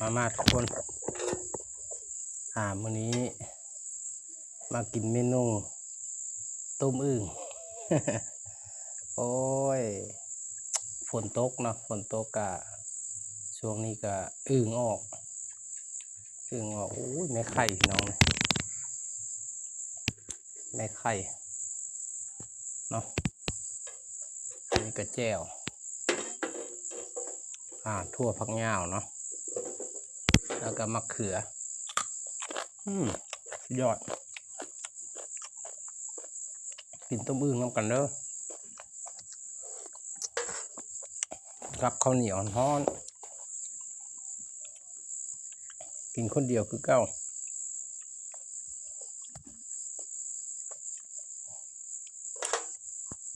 ມາ ມາທຸກຄົນ ອ່າ ມື້ນີ້ມາກິນເມນູຕົ້ມອຶ່ງ. ໂອ້ຍ ຝົນຕົກເນາະ ຝົນຕົກກະ ຊ່ວງນີ້ກະອຶ່ງອອກ ອຶ່ງອອກ. ໂອ້ຍ ແມ່ໄຂ່ພີ່ນ້ອງ ແມ່ໄຂ່ເນາະ. ອັນນີ້ກະແຈ່ວ ອ່າ ຖົ່ວ ຜັກຫຍ້າວເນາະ ແລ້ວກະໝາກເຂືອ. ອືມ ສຸດຍອດ. ກິນຕົ້ມອຶ່ງນຳກັນເດີ ກັບເຂົ້າໜຽວຮ້ອນໆ ກິນຄົນດຽວຄືເກົ່າ.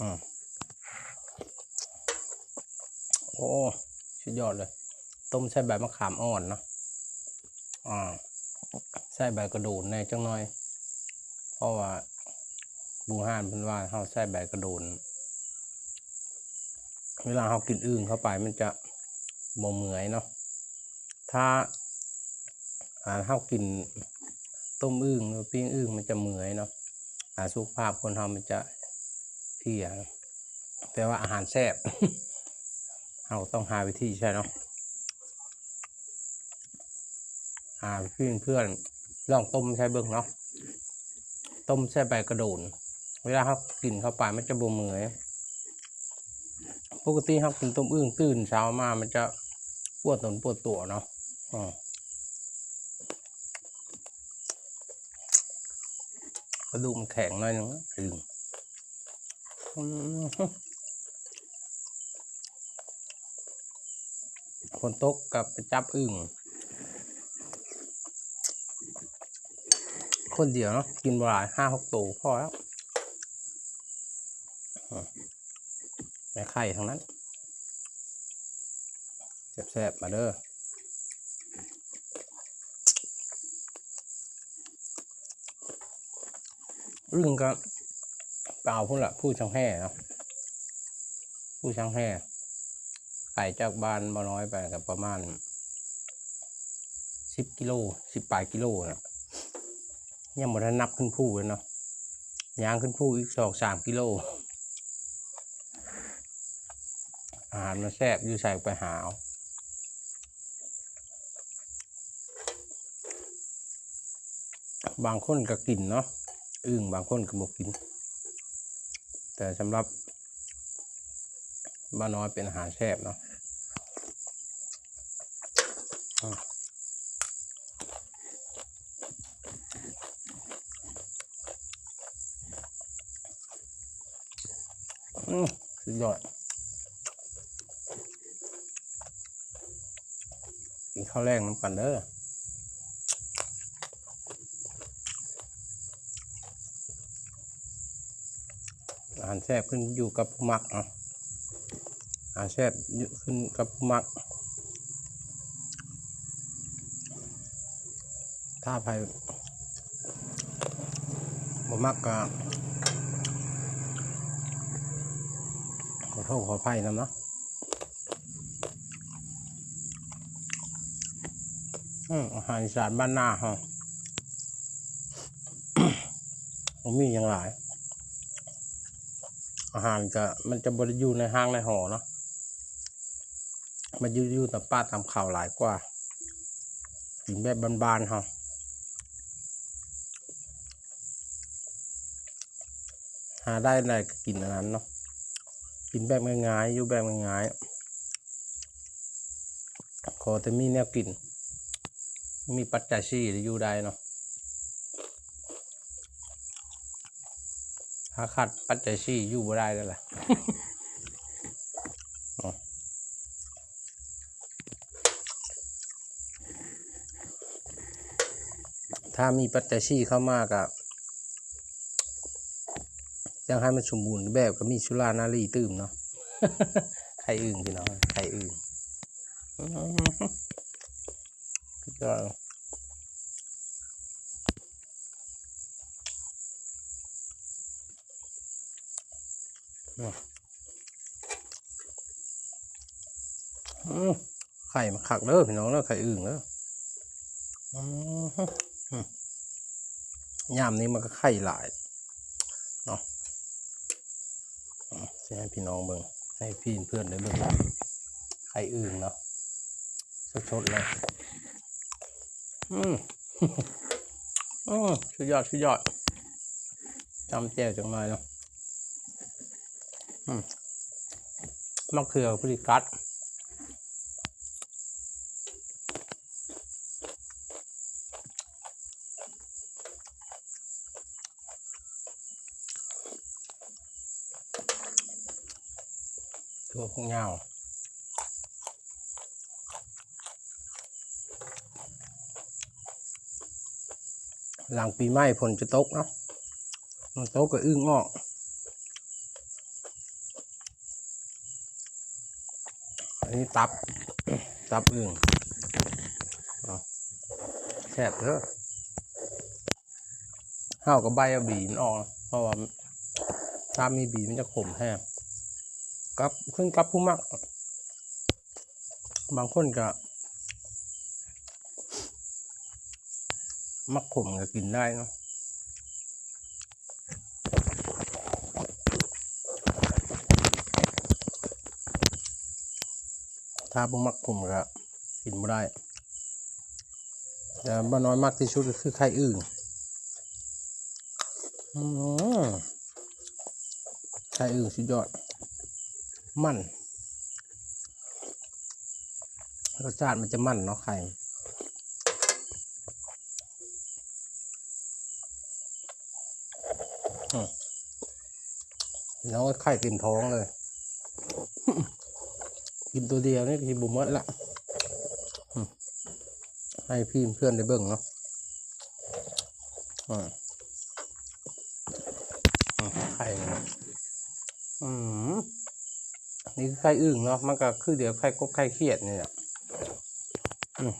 ອືມ ໂອ້ ສຸດຍອດເລີຍ. ຕົ້ມໃສ່ໃບມະຂາມອ່ອນເນາະ ອ່າ ໃສ່ໃບກະໂດນແດ່ຈັກໜ່ອຍ ເພາະວ່າບູຮານເພິ່ນວ່າເຮົາໃສ່ໃບກະໂດນ ເວລາເຮົາກິນອຶ່ງເຂົ້າໄປມັນຈະບໍ່ເມື່ອຍເນາະ. ຖ້າ ອ່າ ເຮົາກິນຕົ້ມອຶ່ງ ຫຼື ປີ້ງອຶ່ງ ມັນຈະເມື່ອຍເນາະ ອ່າ ສຸຂະພາບຄົນເຮົາມັນຈະເພຍ. ແຕ່ວ່າອາຫານແຊບ ເຮົາຕ້ອງຫາວິທີໃຊ້ເນາະ. ອ່າ ເພື່ອນໆ ລອງຕົ້ມໃສ່ເບິ່ງເນາະ ຕົ້ມໃສ່ໃບກະໂດນ ເວລາເຮົາກິນເຂົ້າໄປມັນຈະບໍ່ເມື່ອຍ. ປົກກະຕິເຮົາກິນຕົ້ມອຶ່ງ ຕື່ນເຊົ້າມາມັນຈະປວດຕົນປວດຕົວເນາະ ອືມ ກະດູກມັນແຂງໜ້ອຍໜຶ່ງ ອືມ. ຝົນຕົກກໍໄປຈັບອຶ່ງ ຄົນດຽວເນາະ ກິນບໍ່ຫຼາຍ ຫ້າຫົກໂຕພໍແລ້ວ. ແມ່ໄຂ່ທັງນັ້ນ ແຊບໆ ມາເດີ. ອຶ່ງກໍໄປເອົາພຸ້ນລະ ພູຊ່າງແຮ່ເນາະ ພູຊ່າງແຮ່ ໄກຈາກບ້ານບໍ່ນ້ອຍໄປກໍປະມານສິບກິໂລ ສິບປາຍກິໂລນະ ຍັງບໍ່ທັນນັບຂຶ້ນພູເລີຍເນາະ ຍ່າງຂຶ້ນພູອີກສອງສາມກິໂລ. ອາຫານມັນແຊບ ຢູ່ໃສໄປຫາເອົາ. ບາງຄົນກໍກິນເນາະ ອຶ່ງ ບາງຄົນກໍບໍ່ກິນ ແຕ່ສຳລັບ ບ້ານນ້ອຍເປັນອາຫານແຊບເນາະ ອືມ ອືມ ສຸດຍອດ. ກິນເຂົ້າແລງນຳກັນເດີ. ອາຫານແຊບຂຶ້ນຢູ່ກັບຜູ້ມັກເນາະ ອາຫານແຊບຢູ່ ຂຶ້ນກັບຜູ້ມັກ. ຖ້າໃຜບໍ່ມັກກໍຂໍໂທດຂໍອະໄພນຳເນາະ. ອືມ ອາຫານອີສານບ້ານນາເຮົາ ບໍ່ມີຫຍັງຫຼາຍ ອາຫານກໍມັນຈະບໍ່ໄດ້ຢູ່ໃນຮ້າງໃນຫໍເນາະ ມັນຢູ່ ຢູ່ຕາມປ່າຕາມເຂົາຫຼາຍກວ່າ ກິນແບບບ້ານໆເຮົາ. ຫາໄດ້ອັນໃດກໍກິນອັນນັ້ນເນາະ ກິນແບບງ່າຍໆ ຢູ່ແບບງ່າຍໆ ຂໍແຕ່ມີແນວກິນ ມີປັດໄຈສີ່ແລ້ວຢູ່ໄດ້ເນາະ ຖ້າຂາດປັດໄຈສີ່ຢູ່ບໍ່ໄດ້ແລ້ວລະ. ຖ້າມີປັດໄຈສີ່ເຂົ້າມາກໍ ຢາກໃຫ້ມັນສົມບູນແບບ ກໍມີສຸລານາລີຕື່ມເນາະ ໄຂ່ອຶ່ງພີ່ນ້ອງ ໄຂ່ອຶ່ງ ອື ສຸດຍອດ. ອືມ ອືມ. ໄຂ່ມັນຄັກເດີພີ່ນ້ອງເດີ ໄຂ່ອຶ່ງເດີ. ອືມ ຍາມນີ້ມັນກໍໄຂ່ຫຼາຍເນາະ. ອືມ ຊິໃຫ້ພີ່ນ້ອງເບິ່ງ ໃຫ້ພີ່ເພື່ອນໄດ້ເບິ່ງ ໄຂ່ອຶ່ງເນາະ ສົດໆເລີຍ. ອືມ ອືມ ສຸດຍອດ ສຸດຍອດ. ຈ້ຳແຈ່ວຈັກໜ່ອຍເນາະ. ອືມ ໝາກເຂືອພໍດີກັດ. ຖົ່ວຝັກຍາວ ຫຼັງປີໃໝ່ຝົນຈະຕົກເນາະ ມັນຕົກກໍອຶ່ງອອກ. ອັນນີ້ຕັບ ຕັບອຶ່ງ ເນາະ ແຊບເດີ. ເຮົາກໍໃບເອົາບີມັນອອກ ເພາະວ່າຖ້າມີບີມັນຈະຂົມແຮງ ກັບ ຂຶ້ນກັບຜູ້ມັກ. ບາງຄົນກໍມັກຂົມກໍກິນໄດ້ເນາະ. ຖ້າບໍ່ມັກຂົມກໍກິນບໍ່ໄດ້ ແຕ່ປ້ານ້ອຍມັກທີ່ສຸດກໍຄືໄຂ່ອຶ່ງ. ອືມ ໄຂ່ອຶ່ງສຸດຍອດ ມັນ ລົດຊາດມັນຈະມັນເນາະ ໄຂ່. ອືມ ພີ່ນ້ອງເອີຍ ໄຂ່ເຕັມທ້ອງເລີຍ ກິນຕົວດຽວນີ້ກໍຊິບໍ່ໝົດລະ. ອືມ ໃຫ້ພີ່ເພື່ອນໄດ້ເບິ່ງເນາະ. ອືມ ອືມ ໄຂ່ ອືມ ນີ້ຄືໄຂ່ອຶ່ງເນາະ ມັນກໍຄືດຽວໄຂ່ກົບໄຂ່ຂຽດນີ້ແຫຼະ. ອືມ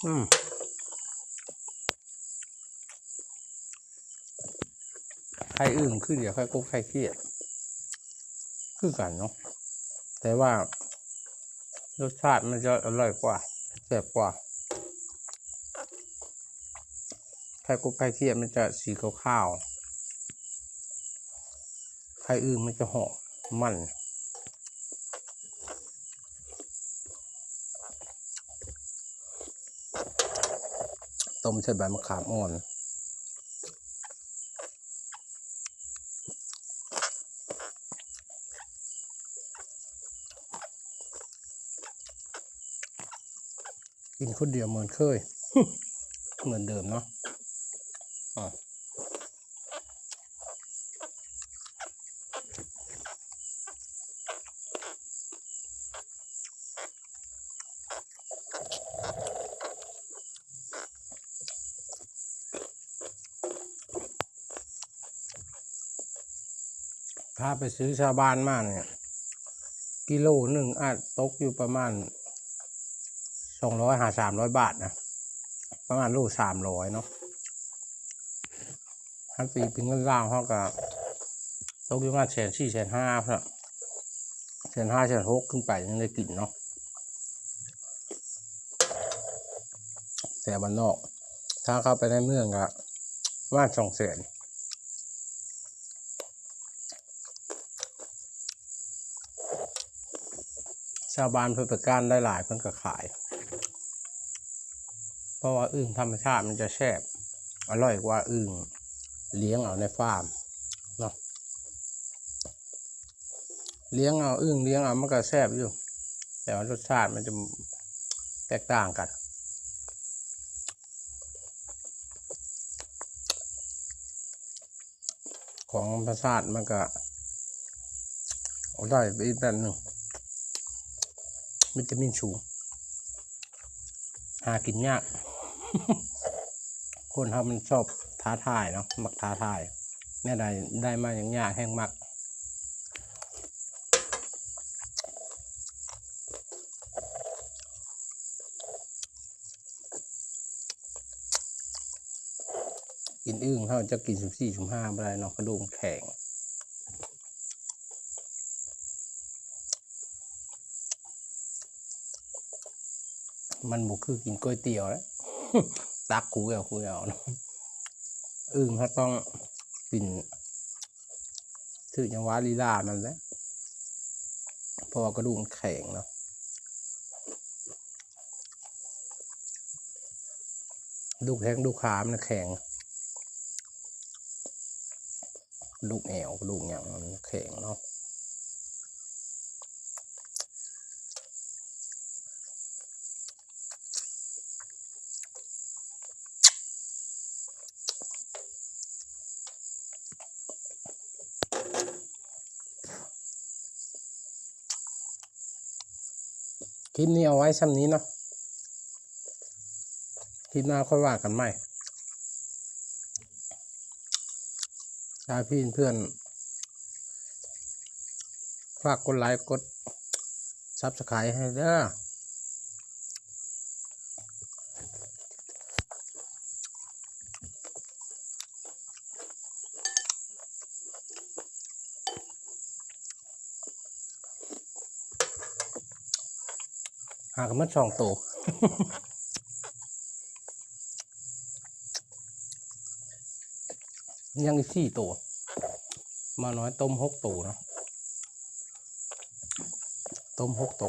ອືມ ໄຂ່ອຶ່ງຄືດຽວໄຂ່ກົບໄຂ່ຂຽດຄືກັນເນາະ ແຕ່ວ່າລົດຊາດມັນຈະອະລ່ອຍກວ່າ ແຊບກວ່າ. ໄຂ່ກົບໄຂ່ຂຽດມັນຈະສີຂາວໆ ໄຂ່ອຶ່ງມັນຈະຫອມມັນ. ຕົ້ມໃສ່ໃບມະຂາມອ່ອນ ກິນຄົນດຽວເໝືອນເຄີຍ ເໝືອນເດີມເນາະ. ອາ ຖ້າໄປຊື້ຊາວບ້ານມານີ້ ກິໂລໜຶ່ງອາດຕົກຢູ່ປະມານສອງຮ້ອຍຫາສາມຮ້ອຍບາດນະ ປະມານໂລສາມຮ້ອຍເນາະ. ຄັນຕີເປັນເງິນລາວເຮົາກໍຕົກຢູ່ປະມານແສນສີ່ແສນຫ້າພຸ້ນລະ ແສນຫ້າແສນຫົກຂຶ້ນໄປ ຍັງໄດ້ກິນເນາະ ແຖວບ້ານນອກ. ຖ້າເຂົ້າໄປໃນເມືອງກໍປະມານສອງແສນ. ຊາວບ້ານເພິ່ນໄປກ້ານໄດ້ຫຼາຍ ເພິ່ນກໍຂາຍ ເພາະວ່າອຶ່ງທຳມະຊາດມັນຈະແຊບ ອະລ່ອຍກວ່າອຶ່ງລ້ຽງເອົາໃນຟາມເນາະ. ລ້ຽງເອົາ ອຶ່ງລ້ຽງເອົາມັນກໍແຊບຢູ່ ແຕ່ວ່າລົດຊາດມັນຈະແຕກຕ່າງກັນ. ຂອງທຳມະຊາດມັນກະໄດ້ໄປອີກແບບໜຶ່ງ ວິຕາມິນສູງ ຫາກິນຍາກ. ຄົນເຮົາມັນຊອບທ້າທາຍເນາະ ມັກທ້າທາຍ ແນວໃດໄດ້ມາຍາກໆ ແຮ່ງມັກ. ກິນອຶ່ງເຮົາຈະກິນສຸມສີ່ສຸມຫ້າບໍ່ໄດ້ເນາະ ກະດູກມັນແຂງ. ມັນບໍ່ຄືກິນກ໋ວຍຕຽວແລ້ວ ຕັກຄູ່ແອວຄູ່ແອວ. ອຶ່ງເຮົາຕ້ອງກິນຖືກຈັງຫວະລີລາມັນແຫຼະ ເພາະວ່າກະດູກມັນແຂງເນາະ. ກະດູກແຂງ ກະດູກຂາມັນແຂງ ກະດູກແອວ ກະດູກຫຍັງມັນແຂງເນາະ. ຄລິບນີ້ເອົາໄວ້ຊ່ຳນີ້ເນາະ ຄລິບໜ້າຄ່ອຍວ່າກັນໃໝ່. ຖ້າພີ່ເພື່ອນ ຝາກກົດໄລ ກົດ Subscribe ໃຫ້ເດີ. ຫາກະໝົດສອງໂຕ ຍັງອີກສີ່ໂຕ. ໝານ້ອຍຕົ້ມຫົກໂຕເນາະ ຕົ້ມຫົກໂຕ.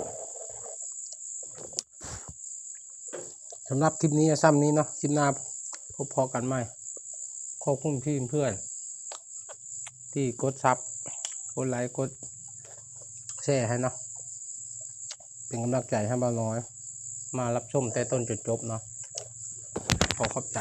ສຳລັບຄລິບນີ້ຊ່ຳນີ້ເນາະ ຄລິບໜ້າພົບພໍ້ກັນໃໝ່. ຂອບຄຸນທີ່ເພື່ອນທີ່ກົດ Sub ກົດໄລ ກົດແຊໃຫ້ເນາະ ເປັນກຳລັງໃຈໃຫ້ບ່າວນ້ອຍມາຮັບຊົມແຕ່ຕົ້ນຈົນຈົບເນາະ. ຂໍຂອບໃຈ.